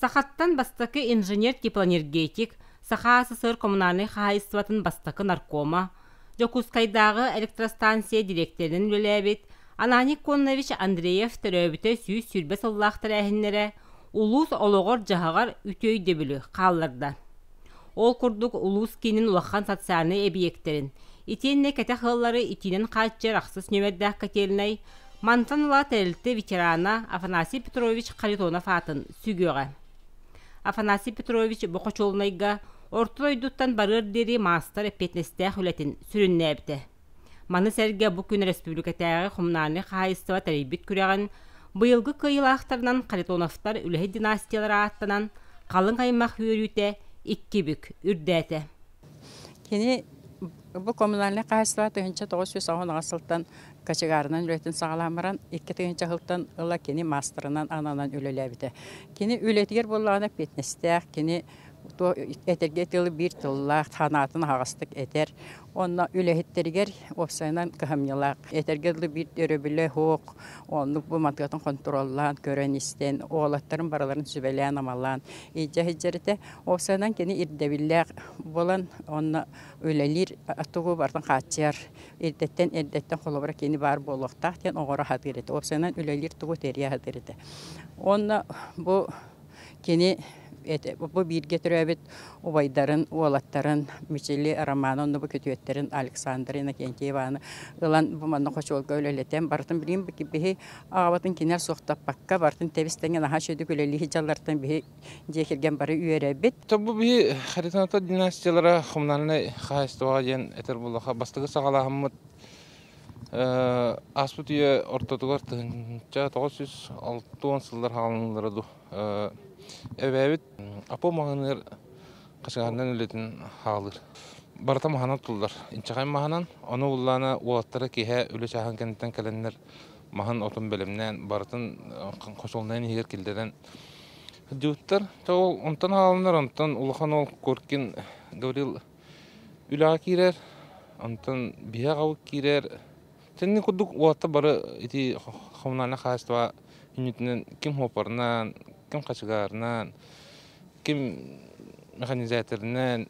Сахаттан бастакы инженер-теплоэнергетик, Саха СССР коммунальнай хаһаайыстыбатын бастакы наркома, Дьокуускайдааҕы электростанция дириэктэринэн үлэлээбит Ананий Коннович Андреев төрөөбүтэ 120 сыллаах тэрээһиннэрэ улуус олоҕор-дьаһаҕар үтүө өйдөбүлү хаалларда. Ол курдук улуус киинин улахан социальнай эбийиэктэрин, итиэннэ кэтэх ыаллары итиинэн хааччыйар ахсыс нүөмэрдээх котельнай мантан ыла тэрилтэ ветерана Афанасий Петрович Харитонов аатын сүгүөҕэ. Афанасий Петрович бу хочуолунайга орто дойдуттан барыар диэри маастар эппиэтинэстээх үлэтин сүрүннээбитэ. Маны сэргэ бу күн өрөспүүбүлүкэтээҕи коммунальнай хаһаайыстыба тэрийбит күрэҕин быйылгы кыайыылаахтарынан Харитоновтар үлэһит династиялара ааттанан, халыҥ аймах үөрүүтэ икки бүк үрдээтэ. Кини бу коммунальнай хаһаайыстыба 1998 сылтан кочегарынан үлэтин саҕалаан баран, 2000 сылтан ыла кини маастарынан ананан үлэлээбитэ. Кини үлэтигэр буоллаҕына эппиэтинэстээх, кини этэргэ тылы биир тыллаах, санаатын аһаҕастык этэр. Онно үлэһиттэригэр уопсайынан кыһамньылаах. Этэргэ дылы биир өрөбүлэ суох, оннук бу мантыгатын хонтуруоллаан, көрөн-истэн, уолаттарын барыларын сүбэлээн-амалаан илдьэ сылдьар этэ. Уопсайынан кини ирдэбиллээх буолан, онно үлэлиир тугу барытын хааччыйар. Эрдэттэн эрдэттэн холобура кини баар буолуохтаах диэн оҥоро сатыыр этэ. Уопсайынан үлэлиир тугу тэрийэ сатыыр этэ. Уонна бу Кини бу бииргэ төрөөбүт убайдарын, уолаттарын Мичили Роман онно бу күтүөттэрин Александр Иннокентьеваны ылан бу манна хочуолга үлэлэтэн барытын билигин биһи аҕабытын кинилэр суохтаппакка барытын тэбис-тэҥҥэ наһаа үчүгэйдик үлэлии сылдьаллартан биһи дьиэ кэргэн бары үөрэбит. Бу биһи Харитоновтар династиялара коммунальнай хаһаайыстыбаҕа диэн этэр буоллахха бастакы саҕалааһыммыт Ааспыт үйэ ортотугар 1960 сыллар хааланыллара дуу. Эбээбит Апо маҕаныыр хачыгаанынан үлэтин хаалыыр. Барыта маһынан туллар. Инчэҕэй маһынан. Ону буллаана уолаттара киэһэ үлэ чааһын кэнниттэн кэлэннэр маһын отун бэлэмнээн барытын хочуолунайын иһигэр киллэрэн сылдьыбыттар. Ол онтон хааланнар онтон улахан уол Коркин Гаврил Үлэҕэ киирэр, онтон биһиэхэ аҕабыт киирэр. Тэнни курдук уолаттар бары ити коммунальнай хаһаайыстыба иннитинэн ким суоппарынан, ким хачыгаарынан, ким механизаторынан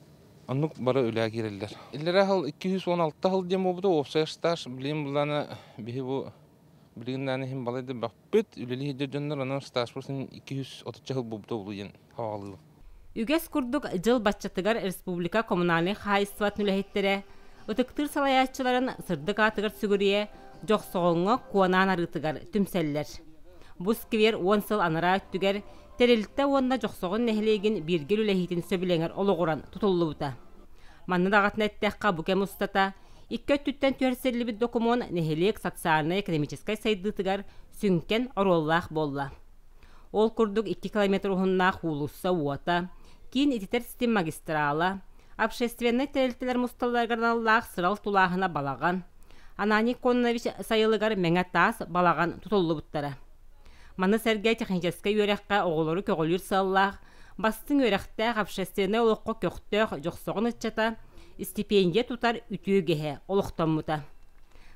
оннук бары үлэҕэ киирэллэр. Иллэрээ сыл 216 сыл диэн буолбута, уопсай стаж билигин былаана биһи бу билигин даҕаны иһин балайда бөхпүт, үлэлии сылдьар дьоннор онон стажпыт 230 сыл буолбута буолуо диэн хааллыбыт. Үгэс курдук дьыл баччатыгар республика коммунальнай хаһаайыстыбатын үлэһиттэрэ ытыктыыр салайааччыларын сырдык аатыгар сүгүрүйэ Дьохсоҕоҥҥо Куонаан арыытыгар түмсэллэр. Бу сквер 10 сыл анараа өттүгэр тэрилтэ уонна Дьохсоҕон нэһилиэгин бииргэ үлэлэһиитин сөбүлэҥэр олоҕуран тутуллубута. Манна даҕатан эттэххэ, бу кэм устата икки өттүттэн түһэрсиллибит докумуон нэһилиэк социальнай-экономическай сайдыытыгар сүҥкэн оруоллаах буолла. Ол курдук 2 километр уһуннаах уулусса уота, киин ититэр ситим магистрала, общественнай тэрилтэлэр мусталларыгар аналлаах сырал тулааһына балаҕан, Ананий Кононович сайылыгар мэҥэ таас балаҕан тутуллубуттара. Маны сэргэ техническэй үөрэххэ оҕолору көҕүлүүр сыаллаах, бастыҥ үөрэхтээх общественнай олоххо көхтөөх Дьохсоҕон ыччата стипендия тутар үтүө үгэһэ олохтоммута.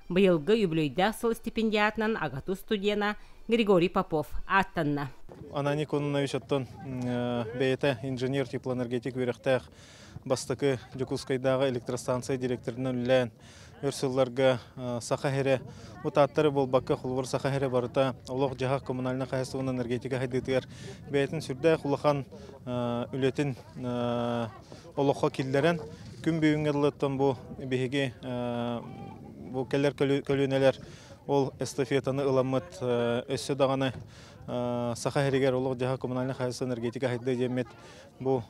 Быйылгы үбүлүөйдээх сыл стипендиатынан АГАТУ студена Григорий Попов ааттанна. Ананий Кононович оттон бэйэтэ инженер теплоэнергетик үөрэхтээх бастакы Дьокуускайдааҕы электростанция директорынан үлэлээн өр сылларга Саха сирэ утааттары буолбакка холобур Саха сирэ барыта олох-дьаһах коммунальнай хаһаайыстыбанан энергетика сайдыытыгар бэйэтин сүрдээх улахан үлэтин олоххо киллэрэн күн бүгүҥҥэ дылыттан бу биһиги бу кэлэр көлүөнэлэр ол эстафетаны ыламмыт өссө даҕаны Саха сиригэр олох-дьаһах коммунальнай хаһаайыстыба энергетика сайдыа диэммит бу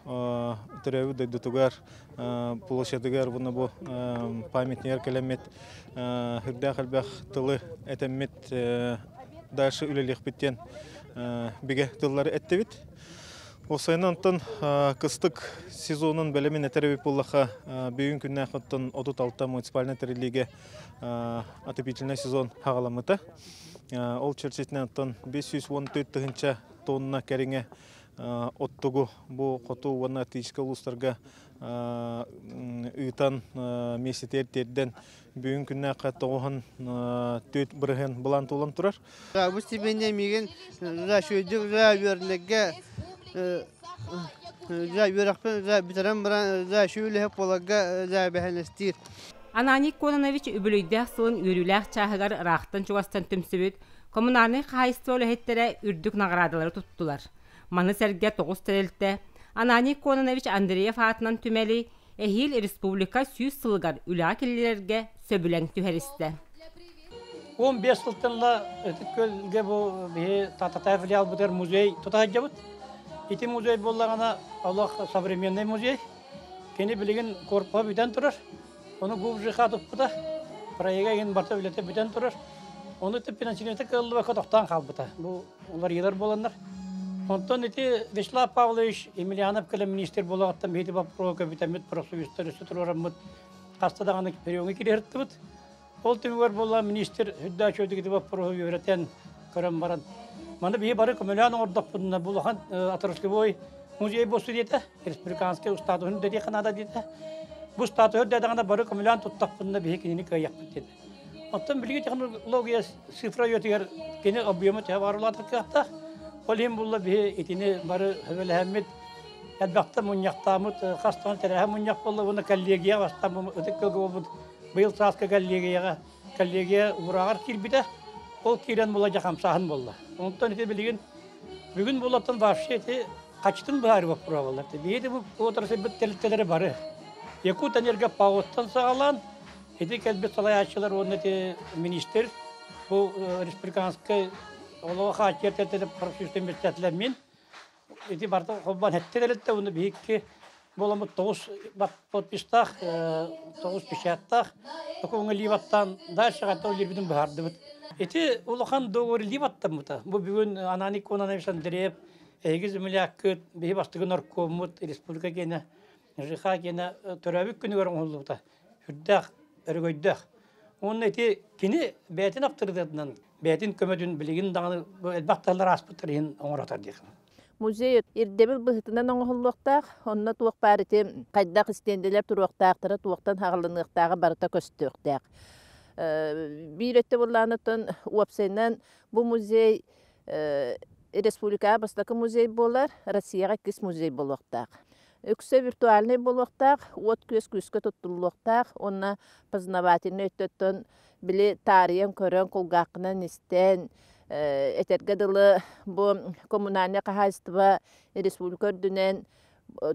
төрөөбүт дойдутугар площадыгар уонна бу памятнигар кэлэммит үрдээх элбэх тылы этэммит дальше үлэлиэхпит диэн бигэ тыллары эттибит. Уопсайынан онтон кыстык сезонун бэлэмин этэр эбит буоллахха, бүгүн күннээх оттон 36 муниципальнай тэриллиигэ отопительный сезон хаҕаламмыта. Ол чэрчитинэн оттон 514 тыһыынча тонна кэриҥэ оттугу бу хоту уонна арктическай улуустарга ыытан миэстэтигэр тиэрдэн бүгүн күннээххэ 94% былаан туолан турар. Бу стипендия миигин үөрэнэргэ. Үөрэхпин бүтэрэн баран үчүгэй буоларга эбэһээтэстиир. Ананий Кононович үбүлүөйдээх сылын үөрүүлээх чааһыгар ыраахтан-чугастан түмсүбүт коммунальнай хаһаайыстыба үлэһиттэрэ үрдүк наҕараадалары туттулар. Маны сэргэ 9 тэрилтэ Ананий Кононович Андреев аатынан түмэли эһиил республика 100 сылыгар үлэҕэ киллэрэргэ сөбүлэҥ түһэристэ. 15 сылтан ыла Ытык Күөлгэ бу биһи Тататай филиалбытыгар музей тута сылдьабыт. Ити музей буоллаҕына олох современный музей. Кини билигин корпуһа бүтэн турар. Ону ГУВЖХ туппута. Проега игин барыта үлэтэ бүтэн турар. Ону финансирование кыаллыбакка тохтоон хаалбыта. Бу уларыйыылар буоланнар. Онтон ити Вячеслав Павлович Емельянов кэлэн министр буолуоҕуттан биһиги боппуруоһу көбүтэммит, профсоюзтар өссө туруораммыт, хаста даҕаны приемҥа кириһэртибит. Ол түмүгэр буолла министр үрдээх үчүгэйдик ити боппуруоһу үөрэтэн көрөн баран маны биһи бары көмөлөөн оҥордохпутуна бу улахан отраслевой музей буолсу диэтэ, республиканскай статуһун дэриэххэ наада диэтэ. Бу статуһу үрдээтэҕинэ бары көмөлөөн туттахпытына биһи кинини кыайыахпыт диэтэ. Оттон билиги технология цифра үйэтигэр кини объема төһө баар улаатар кыахтаах. Ол иһин булла биһи итини бары сөбүлэһэммит элбэхтэ мунньахтааммыт хас даҕаны тэрээһин мунньах буолла уонна коллегия бастаан Ытык Күөлгэ буолбут быйыл сааскы коллегияҕа коллегия уурааҕар киирбитэ. Ол киирэн була дьэ хамсааһын буолла. Онтон ити билигин бүгүн буоллаттан вообще ити хачытын быһаарыы боппуруоһа буолла. Биһиги бу отрасльбыт тэрилтэлэри бары Якутэнерго ПАО-ттан саҕалаан ити кэлбит салайааччылар уонна ити министр бу республиканскай олоҕу хааччыйар тэрилтэлэр профсоюзтан председателэ мин ити барыта холбоон сэттэ тэрилтэ уонна биһикки буоламмыт 9 подпистаах, 9 печаттаах докумуоҥҥа илии баттаан дальше хатта үлэлиирбитин быһаардыбыт. Ити улахан договор илии баттаммыта. Бу бүгүн Ананий Кононович Андреев эһиги земляккыт, биһи бастакы наркоммут, республика гиэнэ, ЖХ гиэнэ төрөөбүт күнүгэр оҥоһуллубута. Сүрдээх өрөгөйдөөх. Уонна ити кини бэйэтин аптарытыатынан, бэйэтин көмөтүн билигин даҕаны элбэх тыллар ааспыттар иһин оҥоротор диэх. Музей ирдэбил быһыытынан оҥоһуллуохтаах, онно туох баар ити хайдах истиэндэлэр туруохтаахтара, туохтан хаҕылыныахтааҕа барыта көстүөхтээх. Биир өттө буоллаҕына уопсайынан бу музей республикаҕа бастакы музей буолар, Россияҕа иккис музей буолуохтаах. Үксэ виртуальнай буолуохтаах, уот-күөс күүскэ туттуллуохтаах уонна познавательнай өттүттэн били таарыйан көрөн, кулгааххынан истэн, этэргэ дылы бу коммунальнай хаһаайыстыба республика үрдүнэн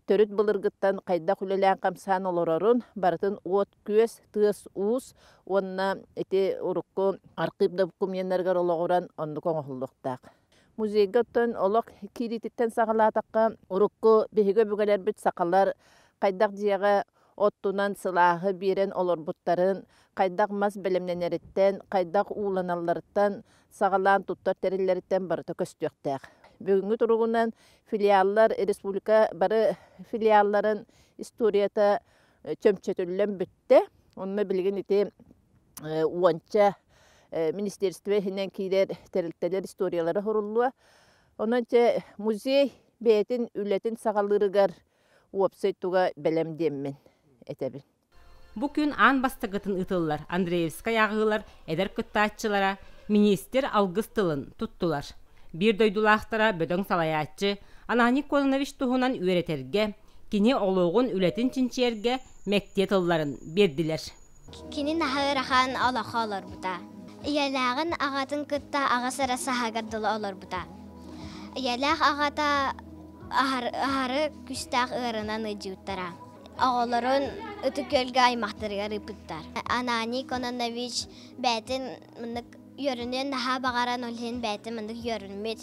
төрүт былыргыттан хайдах үлэлээн-хамсаан олорорун барытын уот-күөс, тыас-уус уонна ити урукку архыып докумуоннарыгар олоҕуран оннук оҥоһуллуохтаах. Музейга оттон олох киириититтэн саҕалаатахха, урукку биһиги өбүгэлэрбит сахалар хайдах дьиэҕэ оттунан сылааһы биэрэн олорбуттарын, хайдах мас бэлэмнэнэриттэн, хайдах ууланалларыттан саҕалаан туттар тэриллэриттэн барыта көстүөхтээх. Бүгүҥҥү туругунан филиаллар республика бары филиалларын историята чөмчөтүллэн бүттэ. Онно билигин ити уонча министерство иһинэн киирэр тэрилтэлэр историялара суруллуо. Онон чэ музей бэйэтин үлэтин саҕалыырыгар уопсай туга бэлэм диэммин этэбин. Бу күн аан бастакытын ыытыллар Андреевскай ааҕыылар эдэр кыттааччылара министр алгыс тылын туттулар. Биир дойдулаахтара бөдөҥ салайааччы Ананий Кононович туһунан үөрэтэргэ, кини олоҕун үлэтин чинчийэргэ мэктиэ тылларын биэрдилэр. Кини наһаа ыарахан олоххо олорбута. Ийэлээҕин аҕатын кытта аҕыс эрэ саһагар дылы олорбута. Ийэлээх аҕата аһары күүстээх ыарынан ыдьыыттара. Оҕолорун Ытык Күөлгэ аймахтарыгар ыыппыттар. Ананий Кононович бэйэтин маннык үөрэнүөн наһаа баҕаран, ол иһин бэйэтин маннык үөрэммит.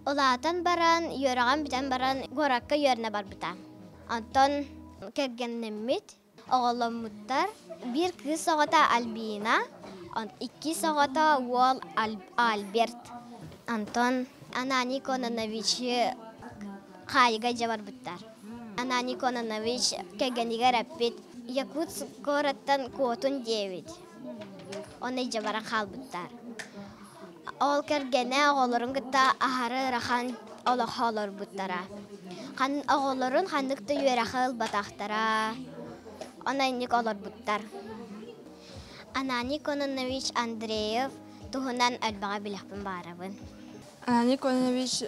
Улаатан баран, үөрэҕин бүтэн баран, куоракка үөрэнэ барбыта. Онтон кэргэннэммит, оҕоломмуттар. Биир кыыс оҕото Альбина, иккис оҕото уол Альберт. Антон Ананий Кононовичы хаайыга дьэ барбыттар. Ананий Кононович кэргэнигэр эппит, Якутск куораттан куотун диэбит. Оны дьэ баран хаалбыттар. Ол кэргэнэ оҕолорун кытта аһары ыарахан олоххо олорбуттара. Оҕолорун ханнык да үөрэххэ ылбатахтара. Онон инник олорбуттар. Ананий Кононович Андреев туһунан элбэҕи билиэхпин баарабын. Ананий Кононович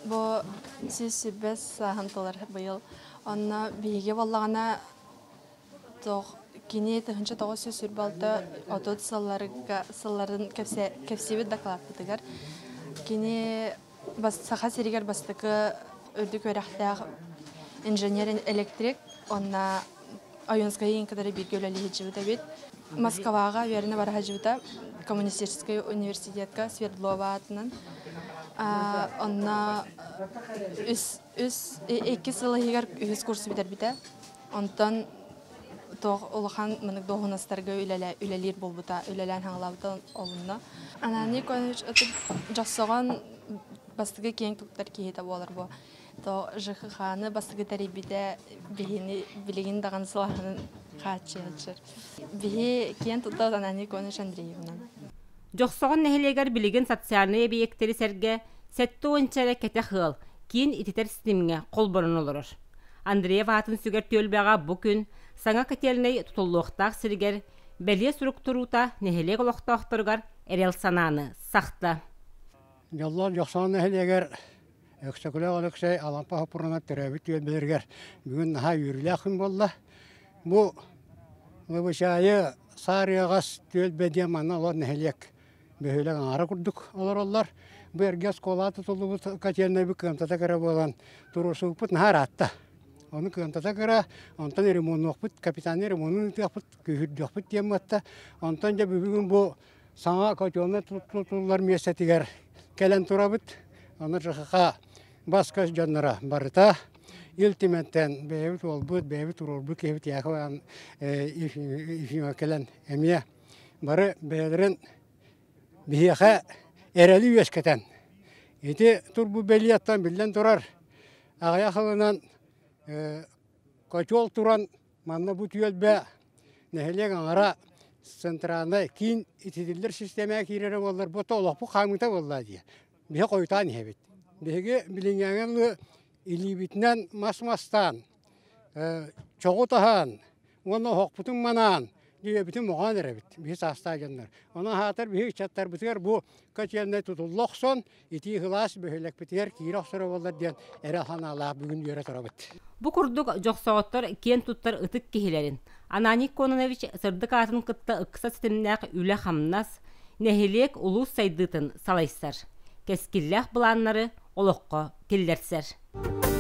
Бу 105 сааһын толор быйыл. Онно биһиги буоллаҕына туох кини 1926 30 сылларга сылларын кэпсиибит дакылааппытыгар кини Саха сиригэр бастакы үрдүк үөрэхтээх инженер-электрик уонна Ойуунскайы кытары бииргэ үлэлии сылдьыбыт эбит. Москваҕа үөрэнэ бара сылдьыбыта Коммунистическай университетка Свердлова аатынан. Онно үс, үс, икки сыл иһигэр үһүс курсу бүтэрбитэ. Онтон туох улахан манык дуоһунастарга үлэлиир буолбута, үлэлээн хаҥалаабыта олунна. Ананий Никонович дьоссоҕон бастакы киэҥ туттар киһитэ буолар бу. То ЖХХ-ны бастакы тэрийбитэ биһини билигин даҕаны сылаһынын хааччыйаччыр. Биһи киэн тутта Ананий Никонович Андреевынан. Дьохсоҕон нэһилиэгэр билигин социальнай эбийиэктэри сэргэ 70 эрэ кэтэх ыал киин ититэр ситимҥэ холбонон олорор. Андреев аатын сүгэр түөлбэҕэ бу күн саҥа котельнай тутуллуохтаах сиригэр бэлиэ сурук туруута нэһилиэк олохтоохторугар эрэл санааны сахта. Дьоллоох Дьохсоҕон нэһилиэгэр Өксөкүлээх Өлөксөй Алампа Хоппуруна төрөөбүт түөлбэлэригэр бүгүн наһаа үөрүүлээх күн буолла. Бу Лыбычаайы Саарыаҕас түөлбэ диэн манна олор нэһилиэк бөһүөлэк аҥаара курдук олороллор. Бу эргэ оскуола тутуллубут котельнайбыт кыамтата кыра буолан туруорсубуппут наһаа ыраатта. Ону кыамтата кыра, онтон ремоннуохпут, капитальнай ремонун ыытыахпыт, күүһүрдүөхпүт диэн буотта. Онтон дьэ бүгүн бу саҥа котельнай тутуллар миэстэтигэр кэлэн турабыт. Аны ЖХХ бас-көс дьонноро барыта Ил Түмэнтэн бэйэбит уолбут, бэйэбит уруорбут киһибит Яков Ефимов кэлэн эмиэ бары бэйэлэрин биһиэхэ эрэли үөскэтэн ити турбут бэлиэттэн биллэн турар аҕыйах сылынан котел туран манна бу түөлбэ нэһилиэк аҥара центральнай киин ититиллэр систиэмэҕэ киирэрэ буоллар бу олохпут хаамыыта буолла дии биһи хойутаан иһэбит биһиги билиҥҥээҥи илиибитинэн мас мастаан чоҕу таһаан уонна оһохпутун манаан дьиэбитин моҕоон эрэбит биһи саастаах дьоннор онон аһаатар биһи ыччаттарбытыгар бу котельнай тутулла охсон итии сылаас бөһүөлэкпитигэр киирэ охсоро буоллар диэн эрэл санаалаах бүгүн үөрэ турабыт. Бу курдук дьохсоҕоттор киэн туттар ытык киһилэрин Ананий Кононович сырдык аатын кытта ыкса ситимнээх үлэ-хамнас, нэһилиэк улуус сайдыытын салайсар, кэскиллээх былааннары олоххо киллэрсэр.